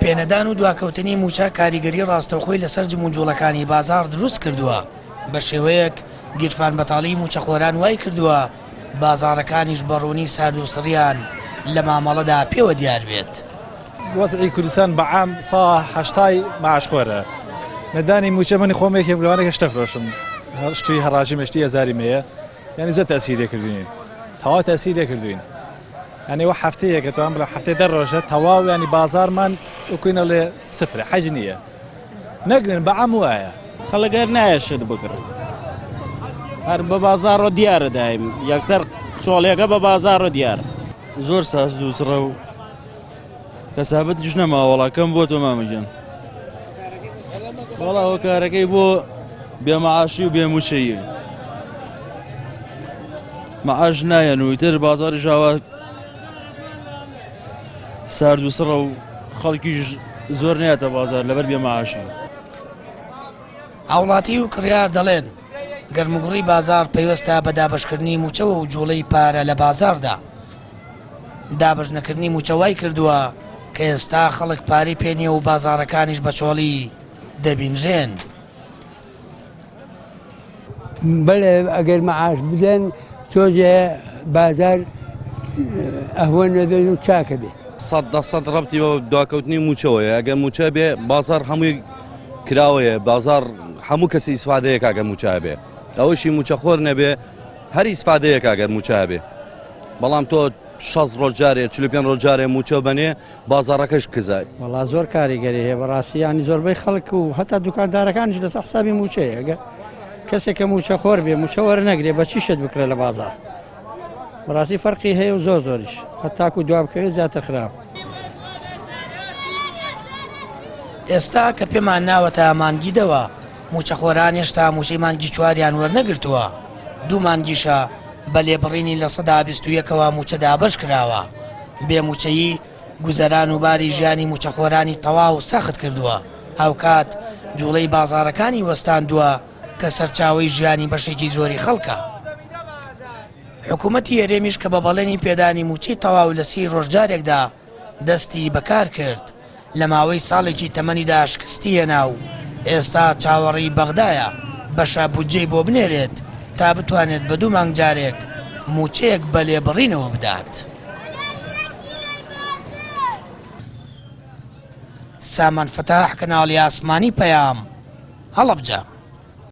پێنەدان و دواکەوتنی مووچە کاریگەری ڕاستەوخۆی لەسەر جموجوڵەکانی بازاڕ دروست کردووە، بە شێوەیەک گیرفان بەتاڵیی مووچەخۆران وای کردووە بازاڕەکانیش بە ڕوونی ساردوسڕیان لە مامەڵەدا پێوە دیار بێت. وەزعی کوردستان بە عام سا هەشتای معاش خۆرە نەدانی مووچە من خۆم یەکێک لەوانە کە شتە فرۆشم شتی هەڕاجی مشتی هەزاری مەیە یعنی زۆر تەسیری لێکردوین تەواو تەسیری لێکردوین یعنی وە هەفتەیەکە توان بڵێم هەفتەی دە ڕۆژە تەواو ینی بازارمان وکوینە لێ سفرە حەج نییە نەگوێن بە عام وایە. خەڵک هەر نایە شت بکڕێ هەر بە بازاڕۆ دیارە دایم یەکسەر چۆڵێکە بە بازاڕۆ دیارە. زۆر ساز و سڕە و کەسابەتیش نەماوە وەڵا کەم بۆ تۆ مامە گیان وەڵا هۆکارەکەی بۆ بێمەعاشی و بێموچەیی مەعاش نایەن و ئیتر بازاڕی ژاوە سارد و سڕە و خەڵکیش زۆر نایەتە بازار لەبەر بێمەعاشی. هاوڵاتی و کڕیار دەڵێن، گەرموگوڕی بازاڕ پەیوەستە بە دابەشکردنی مووچەوە و جوڵەی پارە لە بازاڕدا. دابەشنەکردنی مووچە وایکردووە کە ئێستا خەڵک پارەی پێ نییە و بازاڕەکانیش بە چۆڵی دەبینرێن. بەڵێ ئەگەر مەعاش بدەن تۆزێ بازار ئەهوەن نەبێت و چاکە بێ. 100% ڕەبتی بە دواکەوتنی مووچەوەیە ئەگەر مووچە بێ بازاڕ هەمووی کراوەیە بازاڕ هەموو کەسی ئیسفادەیە کاگە مووچە هەبێ ئەوەشی مووچەخۆر نەبێ هەر ئیسفادەیە کاگەر مووچە هەبێ بەڵام تۆ 60 ڕۆژ جارێ 45 ڕۆژ جارێ مووچە بەنێ بازاڕەکەش کزە. وەڵا زۆر کاریگەری هەیە بەڕاستی یانی زۆربەی خەڵک و هەتا دوکاندارەکانیش لەسەر حسابی مووچەیە ئەگەر کەسێک کە مووچە خۆر بێ مووچە وەرنەگرێ بە چی شت بکرێ لە بازاڕ بەڕاستی فەرقی هەیە و زۆر زۆریش هەتاکو دوا بکەوێت زیاتر خراپ. ئێستا کە پێمان ناوەتە مانگی دەوە مووچەخۆران هێشتا مووچەی مانگی چواریان وەرنەگرتووە، دوو مانگیشە بە لێبڕینی 21%ەوە مووچە دابەش کراوە. بێ مووچەیی گوزەران و باری ژیانی مووچەخۆرانی تەواو سەخت کردووە، هاوکات جوڵەی بازاڕەکانی وەستاندووە کە سەرچاوەی ژیانی بەشێکی زۆری خەڵکە. حکوومەتی هەرێمیش کە بە بەڵێنی پێدانی مووچەی تەواو لە 30 ڕۆژ جارێکدا دەستی بەکار کرد، لە ماوەی ساڵێکی تەمەنیدا شکستی هێنا و ئێستا چاوەڕێی بەغدایە بەشە بودجەی بۆ بنێرێت تا بتوانێت بە دوو مانگ جارێک مووچەیەک بە لێبڕینەوە بدات. سامان فەتاح، کەناڵی ئاسمانی پەیام، هەڵەبجە.